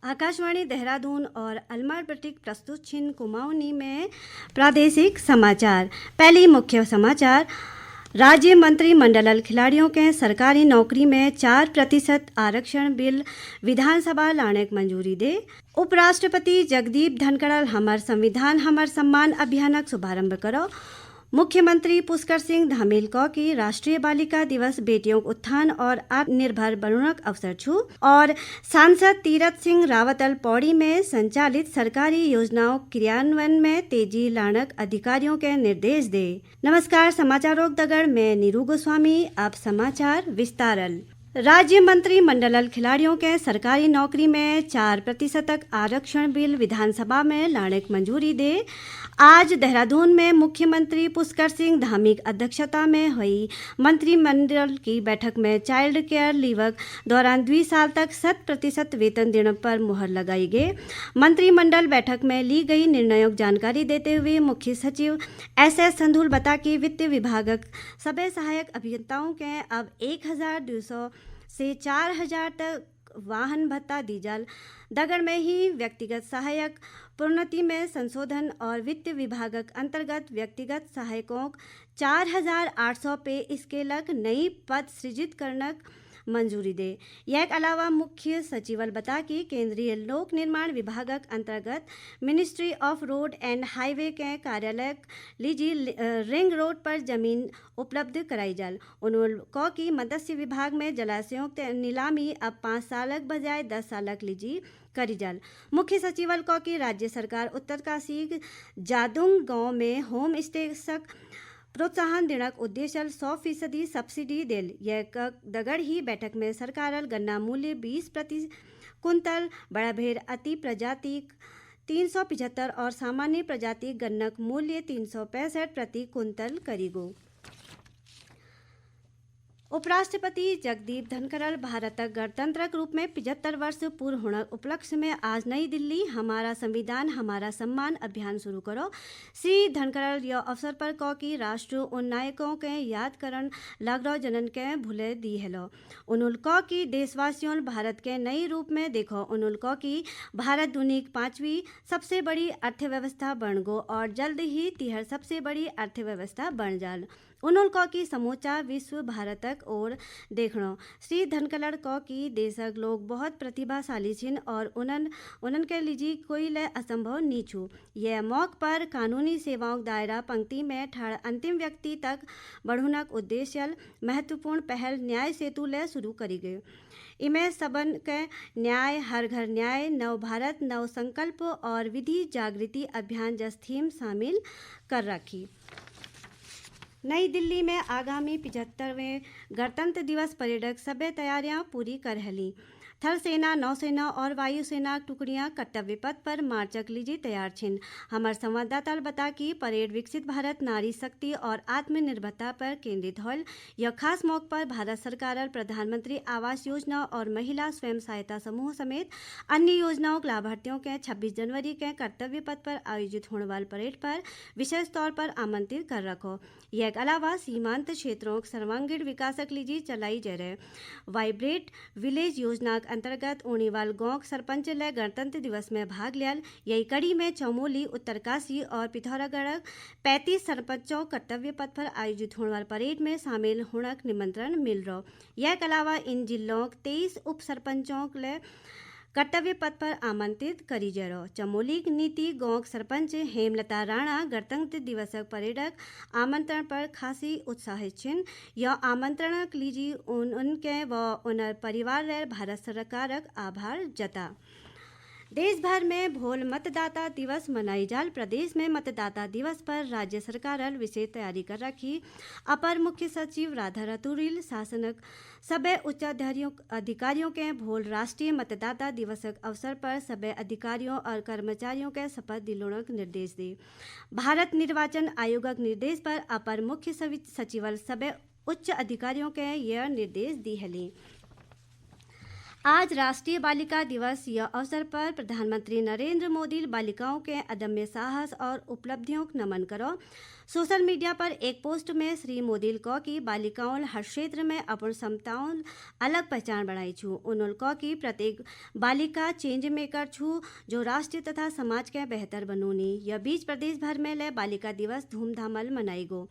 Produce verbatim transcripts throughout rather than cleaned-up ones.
आकाशवाणी देहरादून और अलमर बटिक प्रस्तुत छिन कुमाऊनी में प्रादेशिक समाचार। पहली मुख्य समाचार, राज्य मंत्रिमंडल खिलाड़ियों के सरकारी नौकरी में चार प्रतिशत आरक्षण बिल विधानसभा लाने की मंजूरी दे। उपराष्ट्रपति जगदीप धनखड़ल हमर संविधान हमर सम्मान अभियानक शुभारंभ करो। मुख्यमंत्री पुष्कर सिंह धामील कौ कि राष्ट्रीय बालिका दिवस बेटियों के उत्थान और आत्मनिर्भर बनोनक अवसर छु। और सांसद तीरथ सिंह रावतल पौड़ी में संचालित सरकारी योजनाओं क्रियान्वयन में तेजी लानक अधिकारियों के निर्देश दे। नमस्कार, समाचारों दगड़, मैं नीरू गोस्वामी। अब समाचार विस्तारल। राज्य मंत्रिमंडल खिलाड़ियों के सरकारी नौकरी में चार प्रतिशत तक आरक्षण बिल विधानसभा में लाने की मंजूरी दे। आज देहरादून में मुख्यमंत्री पुष्कर सिंह धामी की अध्यक्षता में हुई मंत्रिमंडल की बैठक में चाइल्ड केयर लीव के दौरान दुई साल तक शत प्रतिशत वेतन देने पर मुहर लगाई गई। मंत्रिमंडल बैठक में ली गई निर्णयों की जानकारी देते हुए मुख्य सचिव एस एस संधूल बता कि वित्त विभाग सबै सहायक अभियंताओं के अब एक हजार दो सौ से चार हजार तक वाहन भत्ता दी जाल। दगड़ में ही व्यक्तिगत सहायक प्रोन्नति में संशोधन और वित्त विभागक अंतर्गत व्यक्तिगत सहायकों चार हजार आठ सौ पे स्केलक नई पद सृजित करनक मंजूरी दे। यक अलावा मुख्य सचिवल बता कि केंद्रीय लोक निर्माण विभागक अंतर्गत Ministry of Road and Highway के कार्यालय लीजी लि-, अ, रिंग रोड पर जमीन उपलब्ध कराई जाल। उन्होंने कहा कि मत्स्य विभाग में जलाशयों के नीलामी अब पाँच सालक बजाय दस सालक लीजी करी जाल। मुख्य सचिवल कहा कि राज्य सरकार उत्तरकाशी जादुंग गांव में होम स्टे सक प्रोत्साहन देणक उद्देश्य सौ फीसदी सब्सिडी देल। यह क-, दगड़ ही बैठक में सरकारल गन्ना मूल्य बीस प्रति कुंतल, बड़ा भेर अति प्रजाति तीन सौ पिछहत्तर और सामान्य प्रजाति गन्नक मूल्य तीन सौ पैंसठ प्रति कुंतल करीगो। उपराष्ट्रपति जगदीप धनखड़ल भारतक गणतंत्रक रूप में पिछहत्तर वर्ष पूर्ण होणक उपलक्ष्य में आज नई दिल्ली हमारा संविधान हमारा सम्मान अभियान शुरू करो। श्री धनखड़ल यह अवसर पर कौ कि राष्ट्र उन नायकों के याद करण लागरो जनन के भूले दी हेलो। उन्होंने कौ कि देशवासियों भारत के नई रूप में देखो। उन्होंने कौ कि भारत दुनिया की पांचवी सबसे बड़ी अर्थव्यवस्था बन गो और जल्द ही तीहर सबसे बड़ी अर्थव्यवस्था बन जाल। उन्होंने कहा कि समूचा विश्व भारतक ओर देखणो। श्री धनखड़ल कहा कि देशक लोग बहुत प्रतिभाशाली छिन और उन्हन, उन्हन के लीजी कोई ले असंभव नी छु। यह मौक पर कानूनी सेवाओं दायरा पंक्ति में ठाड़ अंतिम व्यक्ति तक बढ़ुनक उद्देश्य महत्वपूर्ण पहल न्याय सेतु ले शुरू करी गई। इमे सबन के न्याय, हर घर न्याय, नव भारत, नव संकल्प और विधि जागृति अभियान जस थीम शामिल कर रखी। नई दिल्ली में आगामी पिछहत्तरवें गणतंत्र दिवस परेडक सबै तैयारियां पूरी कर हली। थल सेना, नौसेना और वायुसेना टुकड़ियां कर्तव्य पथ पर मार्चक लीजी तैयार छिन। हमर संवाददाता बता कि परेड विकसित भारत, नारी शक्ति और आत्मनिर्भरता पर केंद्रित होल। यह खास मौक पर भारत सरकार प्रधानमंत्री आवास योजना और महिला स्वयं सहायता समूह समेत अन्य योजनाओं के लाभार्थियों के छब्बीस जनवरी के कर्तव्य पथ पर आयोजित होने वाले परेड पर विशेष तौर पर आमंत्रित कर रखो। यह अलावा सीमांत क्षेत्रों के सर्वांगीण विकासक लीजी चलाई जा रहे वाइब्रेट विलेज योजना के अंतर्गत ओणीवाल गांव के सरपंच ले गणतंत्र दिवस में भाग लियल। यही कड़ी में चमोली, उत्तरकाशी और पिथौरागढ़ पैंतीस सरपंचों कर्तव्य पथ पर आयोजित होने वाले परेड में शामिल होने का निमंत्रण मिल रहा। यह अलावा इन जिलों के तेईस उप सरपंचों के लिए कर्तव्य पथ पर आमंत्रित करी जरो। चमोली नीति गांव सरपंच हेमलता राणा गणतंत्र दिवसक परेडक आमंत्रण पर खासी उत्साहित छिन। यह आमंत्रणक लीजी उन, उनके व उनर परिवार ले भारत सरकारक आभार जता। देश भर में भोल मतदाता दिवस मनाई जाल। प्रदेश में मतदाता दिवस पर राज्य सरकार विशेष तैयारी कर रखी। अपर मुख्य सचिव राधा रतुरिल शासनक सबै उच्चाधिकारियों, अधिकारियों के भोल राष्ट्रीय मतदाता दिवसक अवसर पर सबै अधिकारियों और कर्मचारियों के शपथ दिलोणक निर्देश दे। भारत निर्वाचन आयोगक निर्देश पर अपर मुख्य सवि-, सचिवल सबै उच्च अधिकारियों के यह निर्देश दी हली। आज राष्ट्रीय बालिका दिवस, यह अवसर पर प्रधानमंत्री नरेंद्र मोदी बालिकाओं के अदम्य साहस और उपलब्धियों को नमन करो। सोशल मीडिया पर एक पोस्ट में श्री मोदील कौ कि बालिकाओं हर क्षेत्र में अपन क्षमताओं अलग पहचान बनाई छु। उन्होंने कौ कि प्रत्येक बालिका चेंज मेकर छु, जो राष्ट्र तथा समाज के बेहतर बनोनी। यह बीच प्रदेश भर में ले बालिका दिवस धूमधामल मनाई गो।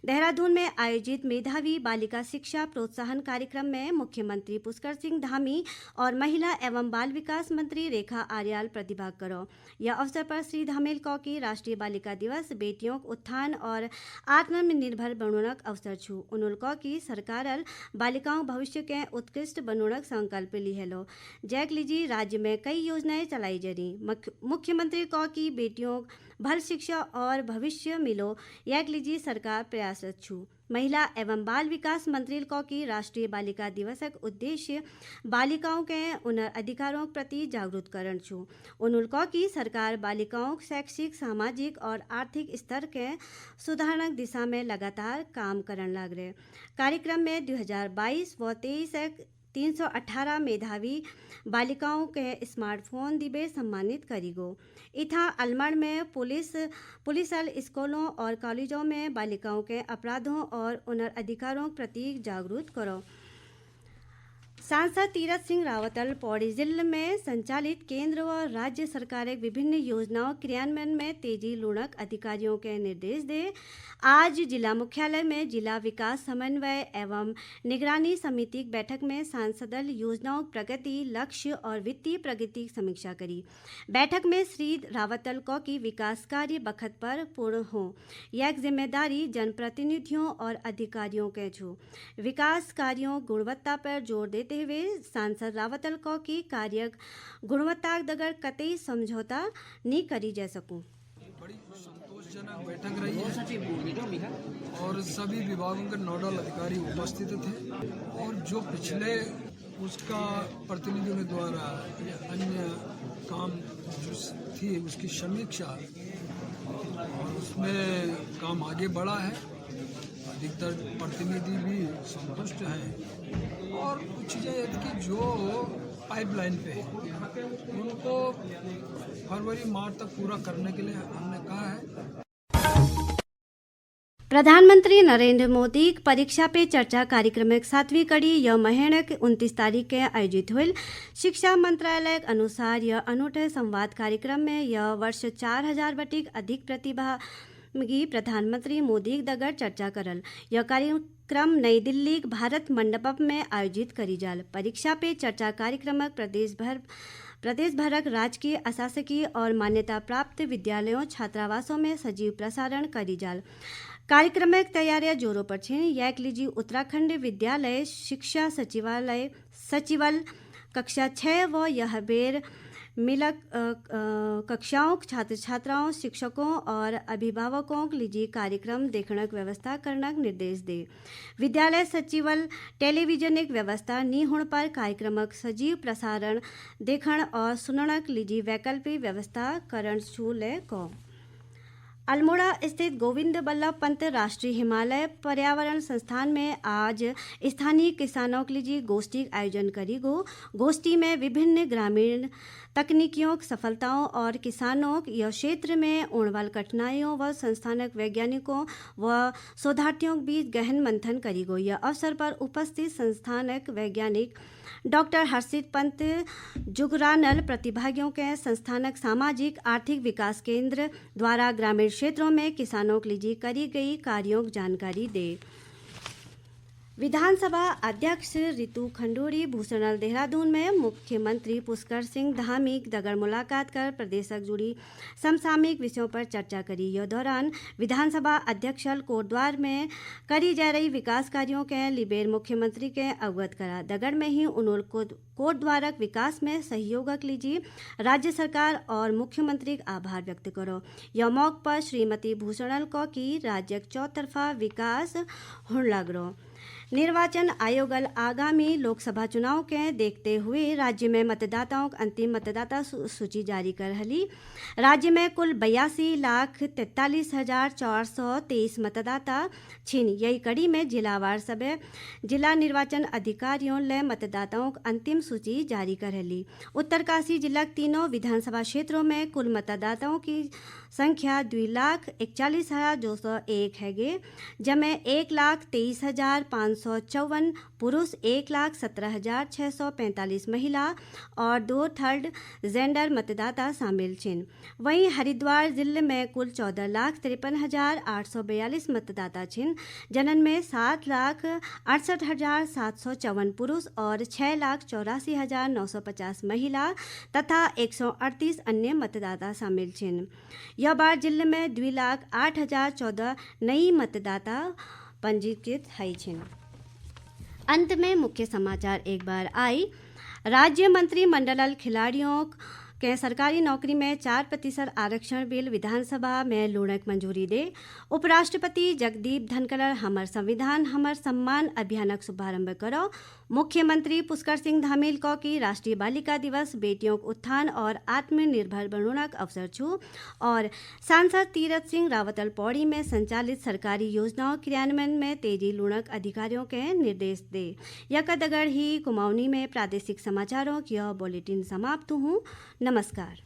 देहरादून में आयोजित मेधावी बालिका शिक्षा प्रोत्साहन कार्यक्रम में मुख्यमंत्री पुष्कर सिंह धामी और महिला एवं बाल विकास मंत्री रेखा आर्याल प्रतिभाग करो। यह अवसर पर श्री धामेल कौ कि राष्ट्रीय बालिका दिवस बेटियों के उत्थान और आत्मनिर्भर बनोनक अवसर छु। उन्होंने कौ कि सरकारल बालिकाओं भविष्य के उत्कृष्ट बनोनक संकल्प लिहेलो, जैक लिजी राज्य में कई योजनाएं चलाई जरी। मुख्य-, मुख्यमंत्री कौ कि बेटियों भल शिक्षा और भविष्य मिलो, यैक लिजी सरकार प्रयासरत छु। महिला एवं बाल विकास मंत्री कौ कि राष्ट्रीय बालिका दिवसक उद्देश्य बालिकाओं के उनर अधिकारों के प्रति जागरूक करण छु। उन्होंने कौ कि सरकार बालिकाओं के शैक्षिक, सामाजिक और आर्थिक स्तर के सुधारक दिशा में लगातार काम करण लाग रहे। कार्यक्रम में दो हज़ार बाईस व तेईस एक तीन सौ अठारह मेधावी बालिकाओं के स्मार्टफोन दिबे सम्मानित करी गो। इथा अलमड़ में पुलिस, पुलिस अल स्कूलों और कॉलेजों में बालिकाओं के अपराधों और उनर अधिकारों के प्रति जागरूक करो। सांसद तीरथ सिंह रावत अल पौड़ी जिले में संचालित केंद्र व राज्य सरकार के विभिन्न योजनाओं क्रियान्वयन में तेजी लूणक अधिकारियों के निर्देश दे। आज जिला मुख्यालय में जिला विकास समन्वय एवं निगरानी समिति की बैठक में सांसदल योजनाओं की प्रगति, लक्ष्य और वित्तीय प्रगति की समीक्षा करी। बैठक में श्री रावतल कौ कि विकास कार्य बखत पर पूर्ण हो, यह जिम्मेदारी जनप्रतिनिधियों और अधिकारियों के छु। विकास कार्यों गुणवत्ता पर जोर देते हुए सांसद रावतल कौ कि कार्य गुणवत्ता दगर कतई समझौता नहीं करी जा सकूं। बड़ी संतोषजनक बैठक रही है और सभी विभागों के नोडल अधिकारी उपस्थित थे और जो पिछले उसका प्रतिनिधियों के द्वारा या अन्य काम जो थी उसकी समीक्षा और उसमें काम आगे बढ़ा है। अधिकतर प्रतिनिधि भी संतुष्ट हैं और कुछ चीज़ें ऐसी कि जो पाइपलाइन पे है उनको फरवरी मार्च तक पूरा करने के लिए हमने कहा है। प्रधानमंत्री नरेंद्र मोदी परीक्षा पे चर्चा कार्यक्रम एक सातवीं कड़ी यह महीने के उनतीस तारीख के आयोजित हुई। शिक्षा मंत्रालय के अनुसार यह अनूठे संवाद कार्यक्रम में यह वर्ष चार हजार बटिक अधिक प्रतिभा गी प्रधानमंत्री मोदी दगर चर्चा करल। यह कार्यक्रम नई दिल्ली के भारत मंडपम में आयोजित करी जाल। परीक्षा पे चर्चा कार्यक्रम प्रदेश भर, प्रदेश भरक राजकीय, अशासकीय और मान्यता प्राप्त विद्यालयों, छात्रावासों में सजीव प्रसारण करी जाल। कार्यक्रम की तैयारियां जोरों पर छिन। यैक लिजी उत्तराखंड विद्यालय शिक्षा सचिवालय, सचिवल कक्षा छः व यह बेर मिलक, अ, अ, कक्षाओं के छात्र छात्राओं, शिक्षकों और अभिभावकों के लिजी कार्यक्रम देखने की व्यवस्था करने का निर्देश दे। विद्यालय सचिवल टेलीविजन एक व्यवस्था नी होने पर कार्यक्रम का सजीव प्रसारण देखण और सुनण के लिजी वैकल्पिक व्यवस्था करण छू ले को। अल्मोड़ा स्थित गोविंद बल्लभ पंत राष्ट्रीय हिमालय पर्यावरण संस्थान में आज स्थानीय किसानों के लिए गोष्ठी का आयोजन करी गो। गोष्ठी में विभिन्न ग्रामीण तकनीकियों की सफलताओं और किसानों या क्षेत्र में होने वाली कठिनाइयों व संस्थानक वैज्ञानिकों व शोधार्थियों के बीच गहन मंथन करी गो। यह अवसर पर उपस्थित संस्थानक वैज्ञानिक डॉक्टर हर्षित पंत जुगरानल प्रतिभागियों के संस्थानक सामाजिक आर्थिक विकास केंद्र द्वारा ग्रामीण क्षेत्रों में किसानों के लिए करी गई कार्यों की जानकारी दे। विधानसभा अध्यक्ष रितु खंडूरी भूषणल देहरादून में मुख्यमंत्री पुष्कर सिंह धामी दगर मुलाकात कर प्रदेशक जुड़ी समसामयिक विषयों पर चर्चा करी। यह दौरान विधानसभा अध्यक्षल कोटद्वार में करी जा रही विकास कार्यों के लिबेर मुख्यमंत्री के अवगत करा। दगर में ही उन्होंने को-, कोटद्वारक विकास में सहयोगक लीजी राज्य सरकार और मुख्यमंत्री का आभार व्यक्त करो। यह मौके पर श्रीमती भूषणल को की राज्य चौतरफा विकास होने लग रहो। निर्वाचन आयोगल आगामी लोकसभा चुनाव के देखते हुए राज्य में मतदाताओं को अंतिम मतदाता सू-, सूची जारी कर हली। राज्य में कुल बयासी लाख तैंतालीस हजार चार सौ तेईस मतदाता छिन। यही कड़ी में जिलावार सभे जिला निर्वाचन अधिकारियों ले मतदाताओं को अंतिम सूची जारी कर हली। उत्तरकाशी जिला के तीनों विधानसभा क्षेत्रों में कुल मतदाताओं की संख्या दुई लाख इकचालीस हजार दो सौ एक हैगे, जमे एक लाख तेईस हजार पाँच सौ चौवन पुरुष, एक लाख सत्रह हजार छः सौ पैंतालीस महिला और दो थर्ड जेंडर मतदाता शामिल छिन। वहीं हरिद्वार जिले में कुल चौदह लाख तिरपन हजार आठ सौ बयालीस मतदाता छिन, जनन में सात लाख अड़सठ हजार सात सौ चौवन पुरुष और छः लाख चौरासी हजार नौ सौ पचास महिला तथा एक सौ अड़तीस अन्य मतदाता शामिल छिन। यह बार जिले में दुई लाख आठ हजार चौदह नई मतदाता पंजीकृत हई छिन। अंत में मुख्य समाचार एक बार आई। राज्य मंत्रिमंडल खिलाड़ियों के सरकारी नौकरी में चार प्रतिशत आरक्षण बिल विधानसभा में लूणक मंजूरी दे। उपराष्ट्रपति जगदीप धनखड़ हमर संविधान हमर सम्मान अभियानक शुभारंभ करो। मुख्यमंत्री पुष्कर सिंह धामील कौ कि राष्ट्रीय बालिका दिवस बेटियों के उत्थान और आत्मनिर्भर बनोणक अवसर छु। और सांसद तीरथ सिंह रावतल पौड़ी में संचालित सरकारी योजनाओं क्रियान्वयन में तेजी लूणक अधिकारियों के निर्देश दे। यका दगड़ ही कुमाऊनी में प्रादेशिक समाचारों की यह बुलेटिन समाप्त हूँ। नमस्कार।